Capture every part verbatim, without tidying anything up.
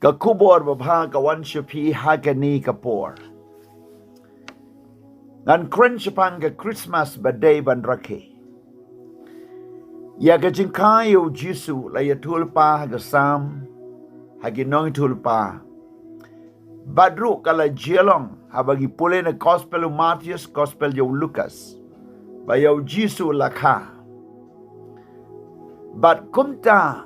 Ka khubor babha ka wan sha phi ha kane ka por. Ngan kren shaphang ka Christmas ba dei ban rakhe. Ïa ka jingkha ïa u Jisu la ïathuhlypa ha ka Salm, ha ki nongïathuhlypa. Bad ruh ka la jia long haba ngi pule na Gospel u Mathaios, Gospel ïa u Lukas, ba ïa u Jisu la kha. Bad kumta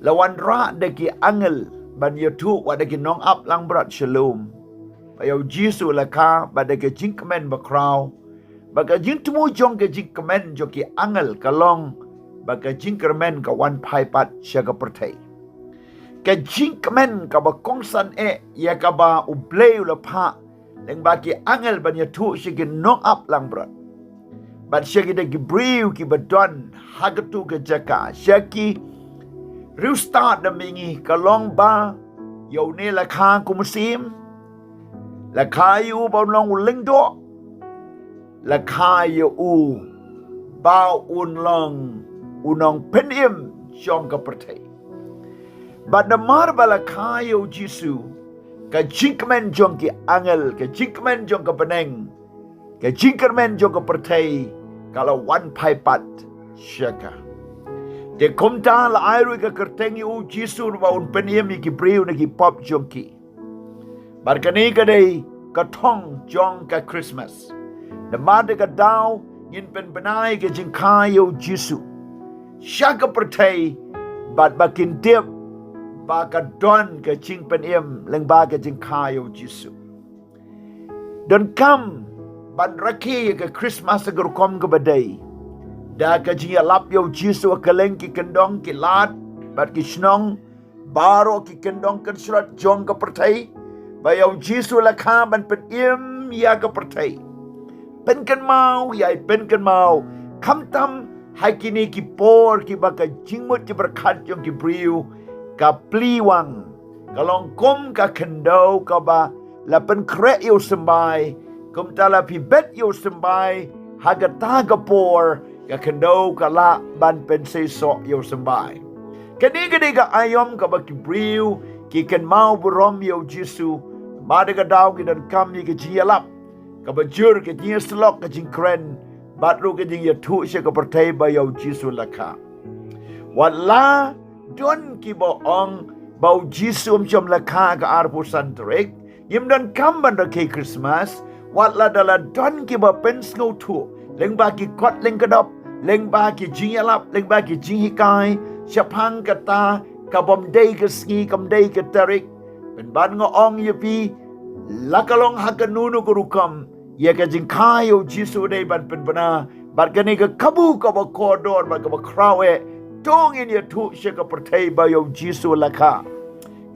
la wanrah da ki angel ban ïathuh wat da ki nongap langbrot sha lum, ba ïa u Jisu la kha, bad da ka jingkmen bakhraw, bad ka jingthmu jong ka jingkmen jong ki angel ka long ba ka jingkyrmen ka wan phai pat sha ka pyrthei. Ka jingkmen kaba kongsan eh ïa kaba U Blei u la phah lyngba ki angel ban ïathuh sha ki nongap langbrot, bad sha kita ki briew kiba don ha katu ka jaka, sha ki riewstad na mihngi, ka long ba ïa une la kha kum u syiem, la kha ïa u ba un long u lyngdoh, la kha ïa u ba un long u nongpynim jong ka pyrthei. Bad namar ba la kha ïa u Jisu, ka jingkmen jong ki angel, ka jingkmen jong ka bneng, ka jingkyrmen jong ka pyrthei ka la wan phai pat sha ka. Te kumta la ai ruh ïa ka kyrteng ïa u Jisu ba un pynim ïa ki briew na ki pop jong ki. Bad kane ka dei ka thong jong ka Christmas. Namar da ka daw ngin pynbna ïa ka jingkha ïa u Jisu sha ka pyrthei, bad ba kin tip ba ka don ka jingpynim lyngba ka jingkha ïa u Jisu. Donkam ban rakhe ïa ka Christmas ha ka rukom kaba dei da ka jingïalap ïa u Jisu ha kylleng ki kyndong, ki lad bad ki shnong, baroh ki kyndong kynshlur jong ka pyrthei, ba ïa u Jisu la kha ban pynim ïa ka pyrthei. Pynkynmaw, ïai pynkynmaw, khamtam ha kine ki por kiba ka jingmut jingpyrkhat jong ki briew ka plie wang, ka long kum ka khyndew kaba la pynkhreh ïa u symbai. Kumta la phi bet ïa u symbai ha kata ka por, ka khyndew ka lah ban pynseisoh ïa u symbai. Kane ka dei ka aïom kaba ki briew ki kynmaw burom ïa u Jisu. Namar da ka daw ki donkam ïa ka jingïalap kaba jur, ka jingïasyllok, ka jingkren, bad ruh ka jingïathuh sha ka pyrthei ba ïa u Jisu la kha. Wat la don kiba ong ba u Jisu um shym la kha ha ka arphew san tarik, ngim donkam ban rakhe Christmas. Wat la da la don kiba pynsngewthuh lyngba ki kot lyngkdop, lyngba ki jingïalap, lyngba ki jinghikai, shaphang kata ka bym dei ka sngi, kam dei ka tarik. Pynban nga ong ïa phi, la ka long ha kano kano ka rukom, ïa ka jingkha ïa u Jisu dei ban pynbna. Bad kane ka kabu kaba kordor bad kaba khraw eh, to ngin ïathuh sha ka pyrthei ba ïa u Jisu la kha.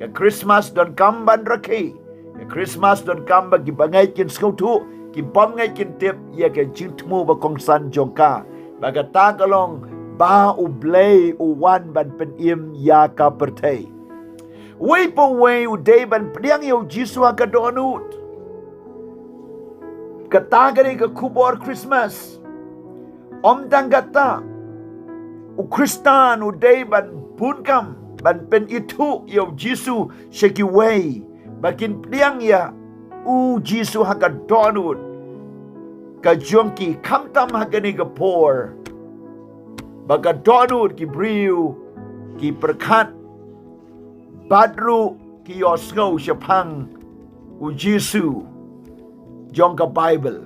Ka Christmas donkam ban rakhe. Ka Christmas donkam ba ki bangeit kin sngewthuh, ki bymngeit kin tip ïa ka jingthmu ba kongsan jong ka, ba kata ka long ba U Blei u wan ban pynim ïa ka pyrthei. Uwei pa uwei u dei ban pdiang ïa u Jisu ha ka dohnud. Kata ka dei ka khubor Christmas. Ym tang kata, u Khristan u dei ban bun kam ban pynithuh ïa u Jisu sha kiwei, ba kin pdiang ïa u Jisu ha ka dohnud ka jong ki, khamtam ha kane ka por ba ka dohnud ki briew ki pyrkhat bad ruh ki ïohsngew shaphang u Jisu jong ka Baibl.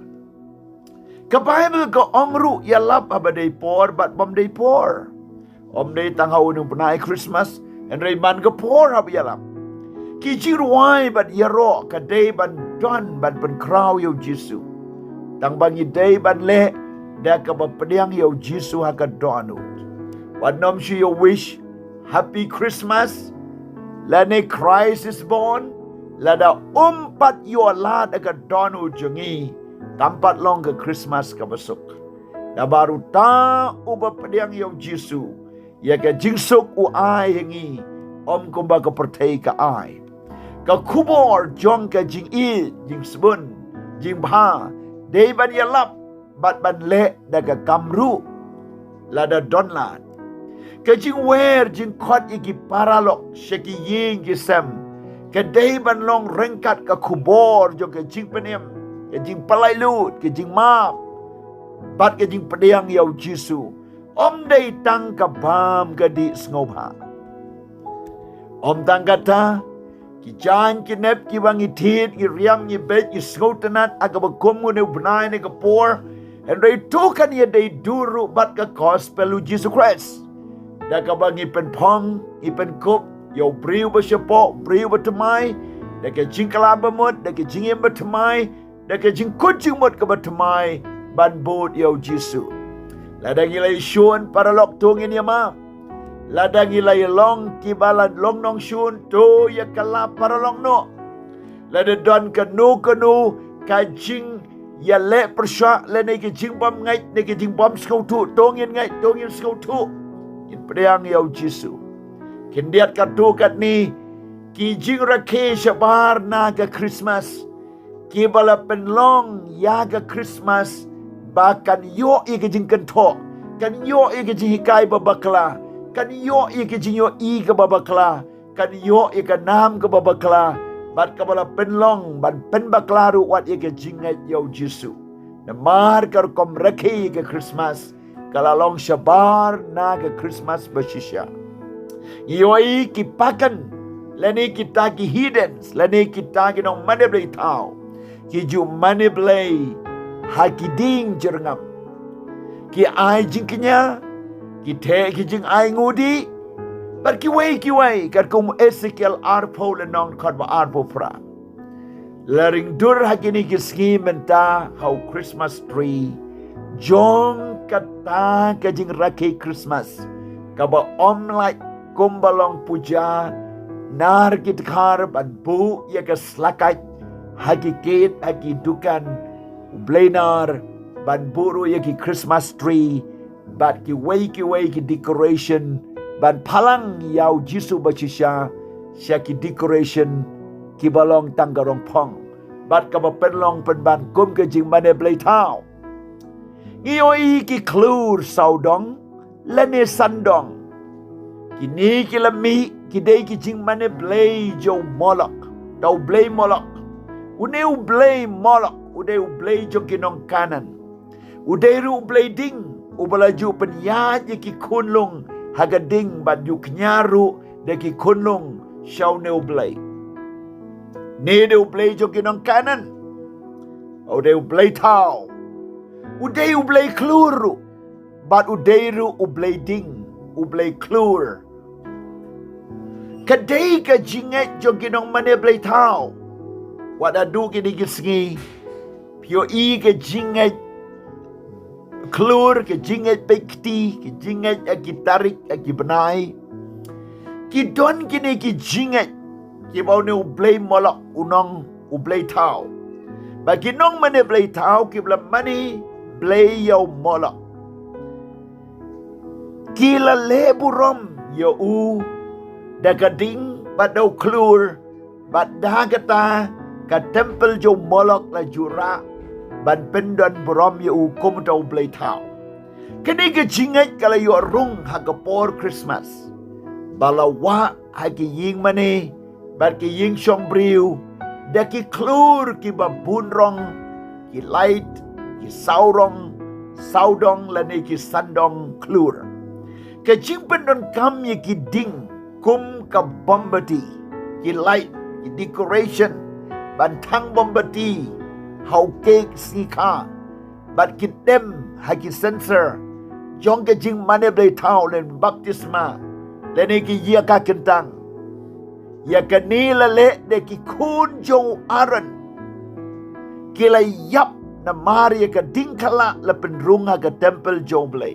Ka Baibl ka ong ruh ïalap haba dei por bad bym dei por. Ym dei tang ha une u bnai Christmas, hynrei man ka por haba ïalap. Ki jingrwai bad ïaroh ka dei ban don ban pynkhraw ïa u Jisu. Tang ba ngi dei ban leh da kaba pdiang ïa u Jisu ha ka dohnud. Wat nym shu ïa wish Happy Christmas lane Christ is born lada ym pat ïoh lad ha ka dohnud jong ngi, kam pat long ka Christmas kaba suk. Namar uta uba pdiang ïa u Jisu, ïa ka jingsuk u ai ha ngi, ym kumba ka pyrthei ka ai. Ka khubor jong ka jingïeit, jingsbun, jingbha dei ban ïalap bad ban leh da ka kam ruh lada don lad. Ka jingwer jingkhot ïa ki paralok sha ki ïing ki sem ka dei ban long ryngkat ka khubor jong ka jingpynim, ka jingpynlait lut, ka jingmap bad ka jingpdiang ïa u Jisu. Ym dei tang ka bam ka dih sngewbha. Ym tang kata, ki jaiñ ki nep kiba ngi thied, ngi riam, ngi beit, ngi sngewtynnat ha kaba kum une u bnai ne ka por. Hynrei to kan ïadei dur ruh bad ka gospel u Jisu Khrist. Da kaba ngi pynphong, ngi pynkup ïa u briew ba shapoh, briew ba thymmai, da ka jingkylla ba mut, da ka jingim ba thymmai, da ka jingkut jingmut kaba thymmai ban bud ïa u Jisu. Lada ngi la ïashun paralok, to ngin ïamap. Lada ngi la ïalong kiba la long nongshun, to ïakylla paralok noh. Lada don kano kano ka jingïaleh pyrshah lane ka jingbym ngeit ne ka jingbym sngewthuh, to ngin ngeit, to ngin sngewthuh. Ngin pdiang ïa u Jisu. Khyndiat katto katne ki jingrakhe shabar na ka Khristmas, kiba la pynlong ïa ka Khristmas ba kan ïoh ïa ka jingkynthoh, kan ïoh ïa ka jinghikai ba bakla, kan ïoh ïa ka jingïohi kaba bakla, kan ïoh ïa ka nam kaba bakla, bad kaba la pynlong ban pynbakla ruh wat ïa ka jingngeit ïa u Jisu. Namar ka rukom rakhe ïa ka Khristmas ka la long shabar na ka Khristmas ba shisha. Ngi ïohi ki pagan lane kita ki heathens lane kita ki nongmane blei thaw ki ju mane blei ha ki dieng jyrngam. Ki ai jingkñia, ki theh ki jingai ngudi, bad kiwei kiwei, katkum Esekiel arphew lynnong khatba arphew phra. La ring dur ha kine ki sngi mynta ha u Christmas tree jong kata ka jingrakhe Christmas kaba ym lait kumba long puja nar ki dkhar ban buh ïa ka slakait ha ki kit ha ki dukan u bleinar ban buh ruh ïa ki Christmas tree bad kiwei kiwei ki decoration ban phalang ïa u Jisu ba shisha sha ki decoration kiba long tang ka rong phong bad kaba pynlong pynban kum ka jingmane blei thaw. Ngi ïohi ki khlur sawdong lane sandong. Kine ki la mih ki dei ki jingmane blei jong u Molok, da u blei Molok. Une u blei Molok u dei u blei jong ki nong Kanaan. U dei ruh u blei ding uba la ju pynïaid ïa ki khunlung ha ka ding bad ju kñia ruh da ki khunlung sha une u blei. Ne dei u blei jong ki nong Kanaan. U dei u blei thaw. U dei u blei khlur ruh bad u dei ruh u blei ding, u blei khlur. Ka dei ka jingngeit jong ki nongmane blei thaw. Wat haduh kine ki sngi phi ïohi ka jingngeit khlur, ka jingngeit peit kti, ka jingngeit ha ki tarik, ha ki bnai. Ki don kine ki jingngeit kiba une u blei Molok u nong u blei thaw. Ba ki nongmane blei thaw kiba la mane blei ïa u Molok ki la leh burom ïa u da ka ding bad da u khlur bad da kata ka templ jong u Molok la ju rah ban pyndon burom ïa u kum uta u blei thaw. Kane ka jingngeit ka la ïoh rung ha ka por Christmas ba la wah ha ki ïing mane bad ki ïing shong briew da ki khlur kiba bun rong, ki lait, ki sawrong, sawdong lane ki sandong khlur. Ka jingpyndonkam ïa ki ding kum ka bombati, ki lait, ki decoration ban thang bombati ha u kek sngikha bad ki dem ha ki sensor jong ka jingmane blei thaw lane baptisma lane ki ïa ka kyntang. Ïa kane la leh da ki khun jong u Aaron. Ki la ïap namar ïa ka ding khyllah la pynrung ha ka templ jong u Blei.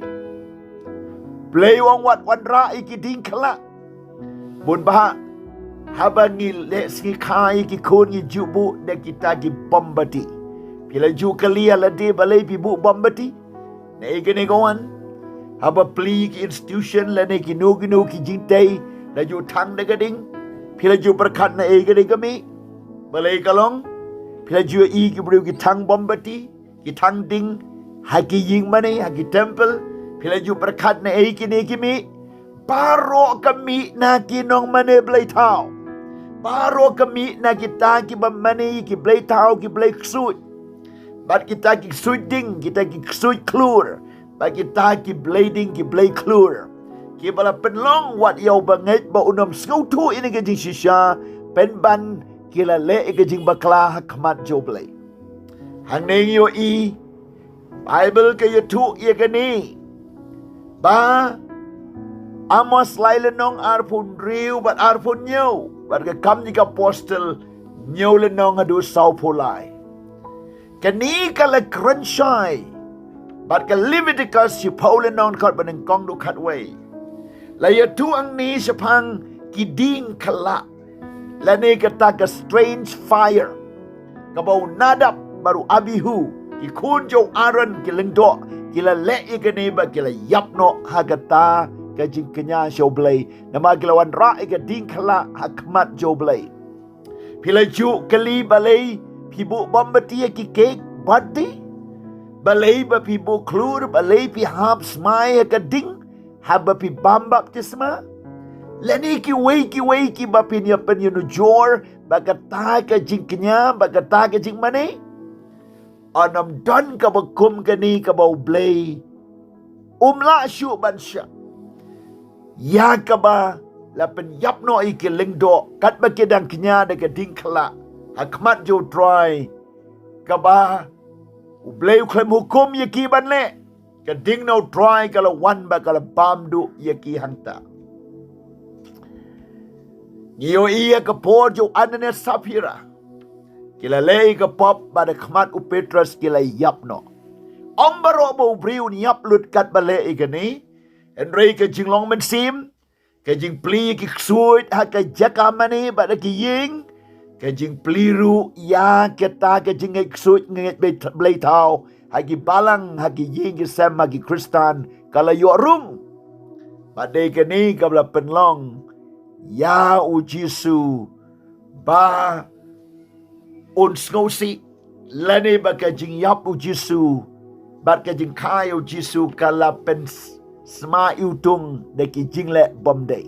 Blei u ong wat wanrah ïa ki ding khyllah. Bun bah haba ngi leh sngikha ïa ki khun ngi ju buh da kita ki bombati. Phi la ju kylli ïa lade balei phi buh bombati? Naei kane ka wan? Haba plie ki institution lane kino kino ki jingtei la ju thang da ka ding, phi la ju pyrkhat naei kane ka mih? Balei ka long? Phi la ju i ki briew ki thang bombati, ki thang ding ha ki ïing mane, ha ki templ? Phi la ju pyrkhat naei kine ki mih? Baroh ka mih na ki nongmane blei thaw. Baroh ka mih na kita kiba mane ki blei thaw, ki blei ksuid. Bad kita ki ksuid ding, kita ki ksuid khlur. Bad kita ki blei ding, ki blei khlur. Kiba la pynlong wat ïa u bangeit ba un ym sngewthuh ïa kane ka jingshisha, pynban ki la leh ïa ka jingbakla ha khmat jong u Blei. Hangne ngi ïohi, Baibl ka ïathuh ïa kane. Ba Amos lai lynnong arphew hynriew bad arphew hynñiew, bad ka Kam jong ki Apostol hynñiew lynnong haduh sawphew lai. Kane ka la kren shai bad ka Leviticus shiphew lynnong dkhot ba nyngkong haduh khatwei. La ïathuh hangne shaphang ki dieng khyllah, lane kata ka strange fire, kaba u Nadab bad u Abihu, ki khun jong u Aaron, ki lyngdoh, ki la leh ïa kane ba ki la ïap noh ha kata ka jingkñia sha u Blei. Namar ki la wanrah ïa ka dieng khyllah ha khmat jong u Blei. Phi la ju kylli balei phi buh mombati ha ki cake birthday? Balei ba phi buh khlur? Balei phi hap smai ha ka dieng haba phi bam baptisma? Lane kiwei kiwei kiba phin ïa pynïanujor bad kata ka jingkñia, bad kata ka jingmane? Yn ym don kaba kum kane kaba u Blei um lah shuh ban shah ïa kaba la pynïap noh ïa ki lyngdoh katba ki dang kñia da ka dieng khyllah ha khmat jong u Trai, kaba u Blei u khlem hukum ïa ki ban leh. Ka dieng na u Trai ka la wan bad ka la bam duh ïa ki hangta. Ngi ïohi ïa ka por jong u Ananias Saphira. Ki la leh ïa ka pop bad ha khmat u Petros ki la ïap noh. Ym baroh ba u briew un ïap lut katba leh ïa kane. Hynrei ka jinglong mynsiem, ka jingplie ïa ki ksuid ha ka jaka mane bad ha ki ïing, ka jingplie ruh ïa kata ka jingngeit ksuid, ngeit blei thaw ha ki balang, ha ki ïing ki sem, ha ki khristan, ka la ïoh rung. Bad dei kane kaba la pynlong ïa u Jisu ba un sngewsih, lane ba ka jingïap u Jisu bad ka jingkha ïa u Jisu ka la pynsma iwtung da ki jingleh bymdei.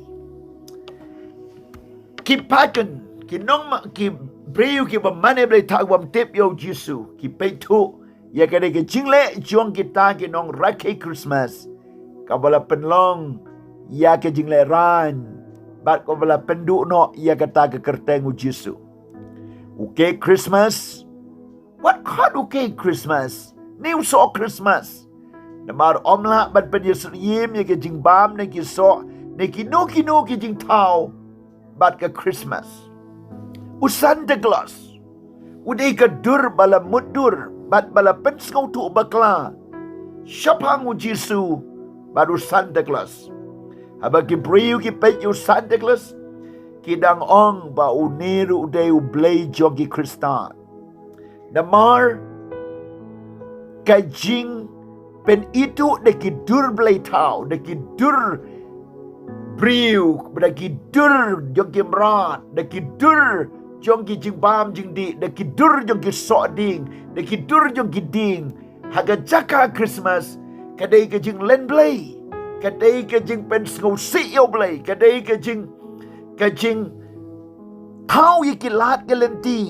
Ki pagan, ki nongma, ki briew kiba mane blei thaw bym tip ïa u Jisu, ki peit thuh ïa kane ka jingleh jong kita ki nongrakhe Christmas, kaba la pynlong ïa ka jinglehrain bad kaba la pynduh noh ïa kata ka kyrteng u Jisu. U cake Christmas, wat khot u cake Christmas, ne u soh Christmas. Namar ym lah ban pynïasyriem ïa ka jingbam ne ki soh ne kino kino ki jingthaw bad ka Christmas. U Santa Claus u dei ka dur ba la mutdur bad ba la pynsngewthuh bakla shaphang u Jisu bad u Santa Claus. Haba ki briew ki peit ïa u Santa Claus, ki dang ong ba une ruh u dei u blei jong ki khristan. Namar ka jingpynithuh da ki dur blei thaw, da ki dur briew, da ki dur jong ki mrad, da ki dur jong ki jingbam jingdih, da ki dur jong ki soh dieng, da ki dur jong ki dieng ha ka jaka Christmas, ka dei ka jinglen blei, ka dei ka jingpynsngewsih ïa u Blei, ka dei ka jing, ka jingthaw ïa ki lad ki lynti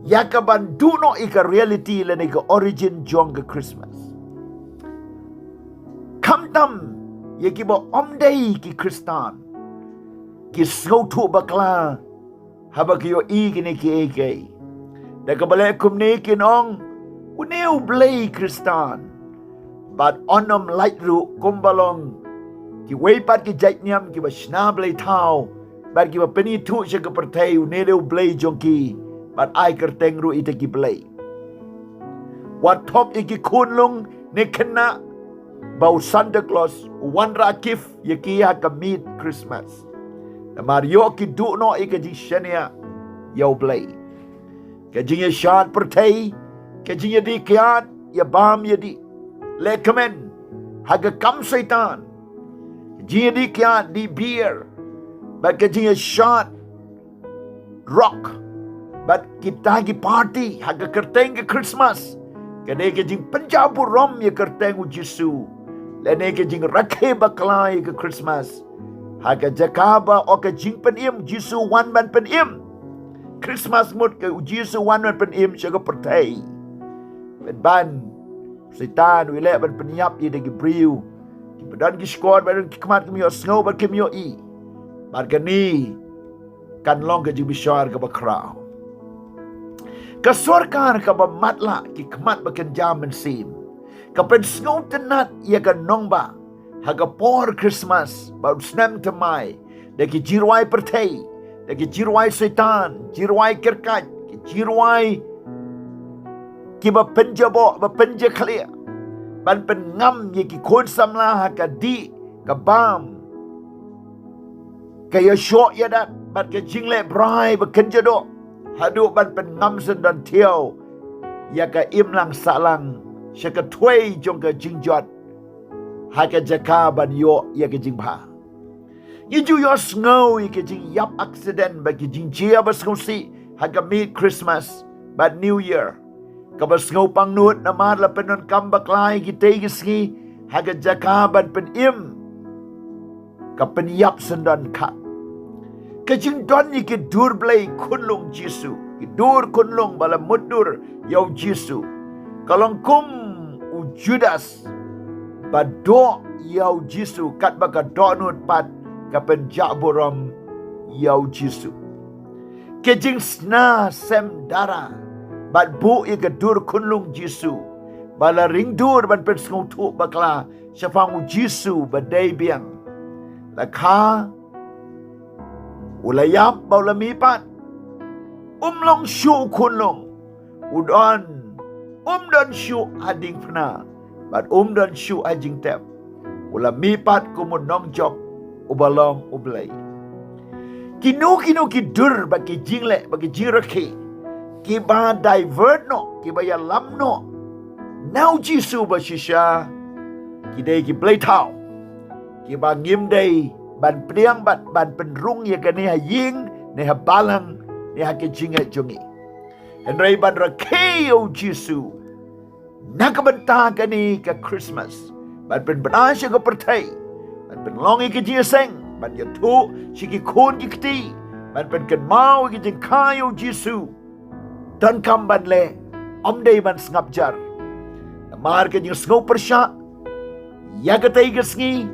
ïa ka ban duh noh ïa ka reality lane ka origin jong ka Christmas. Khamtam ïa kiba ym dei ki khristan, ki sngewthuh bakla haba ki ïohi kine kiei kiei. Da kaba leh kumne kin ong, une u blei khristan. Bad yn ym lait ruh kumba long kiwei pat ki jait niam kiba shna blei thaw bad kiba pynithuh sha ka pyrthei, une u dei u blei jong ki, bad ai kyrteng ruh ïa kita ki blei. Wat thop ïa ki khunlung ne khynnah ba u Santa Claus u wanrah gift ïa ki ha ka miet Christmas. Namar ïoh ki duh noh ïa ka jingshaniah ïa u Blei. Ka jingïashad pyrthei, ka jingïadih kiad, ïabam ïadih, lehkmen ha ka kam Soitan. Ka jingïadih kiad, dih beer, bad ka jingïashad rock bad kita ki party ha ka kyrteng ka Christmas, ka dei ka jingpynjaw burom ïa ka kyrteng u Jisu, lane ka jingrakhe bakla ïa ka Christmas, Ha ka jaka ba u ka jingpynim, Jisu wan ban pynim. Christmas mut ka Jisu wan ban pynim sha ka pyrthei. Pynban Soitan u leh ban pynïap ïa ki briew. Kiba don ki shkor, ba don ki khmat, kim ïohsngew bad kim ïohi. Bad kane kan long ka jingbishar kaba khraw. Ka sorkar kaba matlah, ki khmat ba kynja mynsiem, ka pynsngewtynnat ïa ka nongbah ha ka por Christmas bad u snem thymmai, da ki jingrwai pyrthei, da ki jingrwai Soitan, jingrwai kyrkhat, ki jingrwai kiba pynjaboh, ba pynjakhlia, ban pynngam ïa ki khun samla ha ka dih ka bam, ka ïashoh ïadat bad ka jingleh brai ba kynja doh, haduh ban pynngam syndon thiaw ïa ka imlang sahlang sha ka thwei jong ka jingjot, ha ka jaka ban ïoh ïa ka jingbha. Ngi ju ïohsngew ïa ka jingïap accident bad ki jingjia ba sngewsih ha ka miet Christmas bad New Year, kaba sngewpang nud namar la pyndonkam bakla ïa kitei ki sngi ha ka jaka ban pynim, ka pynïap syndon khah. Ka jingdon ïa ki dur blei khunlung Jisu, ki dur khunlung ba la mutdur ïa u Jisu, ka long kum u Judas ba doh ïa u Jisu, katba ka dohnud pat ka pynjah burom ïa u Jisu. Ka jingsna sem dara bad buh ïa ka dur khunlung Jisu, ba la ring dur ban pynsngewthuh bakla shaphang u Jisu ba dei biang. La kha, u la ïap bad u la mihpat. Um long shuh u khunlung, u don, um don shuh ha diengphna bad um don shuh ha jingtep. U la mihpat kum u nongjop uba long u Blei. Kino kino ki dur bad ki jingleh bad ki jingrakhe kiba divert noh, kiba ïalam noh na u Jisu ba shisha, ki dei ki blei thaw kiba ngim dei ban pdiang bad ban pynrung ïa kane ha ïing ne ha balang ne ha ka jingngeit jong ngi. Hynrei ban rakhe ïa u Jisu na ka bynta kane ka Christmas, ban pynbna sha ka pyrthei, ban pynlong ïa ka jingïaseng, ban ïathuh sha ki khun ki kti, ban pynkynmaw ïa ka jingkha ïa u Jisu, donkam ban leh, ym dei ban sngap jar. Namar ka jingsngew pyrshah ïa katei ka sngi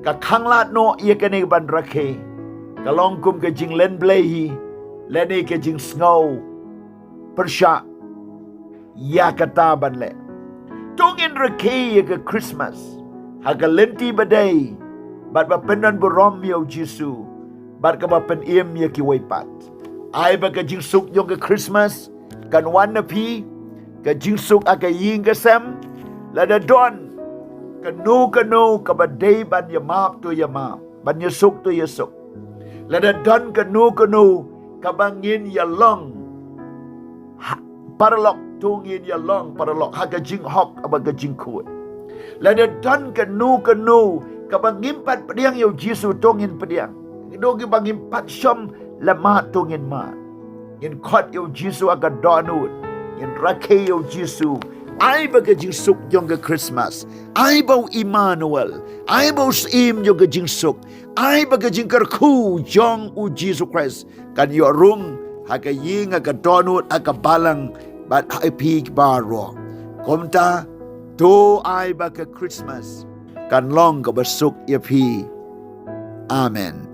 ka khanglad noh ïa kane ban rakhe, ka long kum ka jinglen blei hi lane ka jingsngew pyrshah ïa kata ban leh. To ngin rakhe ïa ka Christmas ha ka lynti ba dei bad ba pyndon burom ïa u Jisu bad kaba pynim ïa kiwei pat. Ai ba ka jingsuk jong ka Christmas kan wan na phi, ka jingsuk ha ka ïing ka sem. Lada don kano kano kaba dei ban ïamap, to ïamap, ban ïasuk, to ïasuk. Lada don kano kano kaba ngin ïalong ha paralok, to ngin ïalong paralok ha ka jinghok bad ka jingkhuid. Lada don kano kano kaba ngim pat pdiang ïa u Jisu, to ngin pdiang. Kino kiba ngim pat shym la mad, to ngin mad. Ngin khot ïa u Jisu ha ka dohnud, ngin rakhe ïa u Jisu. Ai ba ka jingsuk jong ka Christmas, ai ba u Immanuel, ai ba u Syiem jong ka jingsuk, ai ba ka jingkyrkhu jong u Jisu Khrist kan ïoh rung ha ka ïing, ha ka dohnud, ha ka balang bad ha phi baroh. Kumta, to ai ba ka Christmas kan long kaba suk ïa phi. Amen.